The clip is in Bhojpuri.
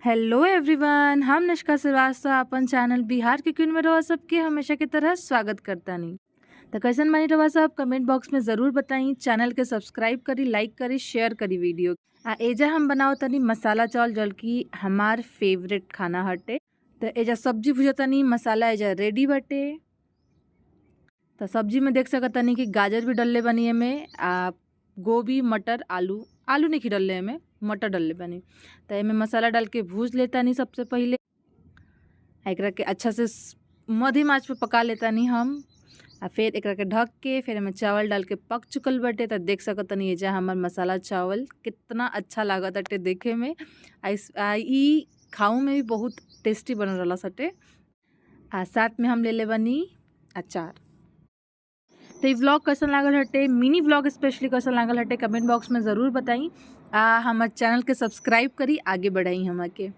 हेलो एवरीवन, हम निष्का श्रीवास्तव अपन चैनल बिहार के क्वीन में रहुआ सबके हमेशा की तरह स्वागत करतानी। तो कैसन बानी रहुआ सब कमेंट बॉक्स में ज़रूर बताई। चैनल के सब्सक्राइब करी, लाइक करी, शेयर करी वीडियो। आ एजा हम बनाओ तनी मसाला चावल, जौन कि हमार फेवरेट खाना हटे। तो एजा सब्जी भुजतनी, मसाला एजा रेडी बाटे। तो सब्जी में देख सकतनी कि गाजर भी डलले बानी एमे, आ गोभी, मटर, आलू, आलू नहीं डलले एमे, मटर डलले बानी। तो एमे मसाला डाल के भूज लेतानी सबसे पहिले। एकरा के अच्छा से मध्यम आँच पे पका लेतानी हम। आ फिर एकरा के ढक के फिर एमे चावल डाल के पक चुकल बाटे। तो देख सकतनी एजा हमार मसाला चावल कितना अच्छा लागताटे देखे में। आ ई खाऊ में भी बहुत टेस्टी बनल रहला सटे। आ साथ में हम लेले बानी अचार। तो ई व्लॉग कैसन लागल हटे, मिनी व्लॉग स्पेशली कैसन लागल हटे कमेंट बॉक्स में ज़रूर बताई। आ हमार चैनल के सब्सक्राइब करी, आगे बढ़ाई हमके।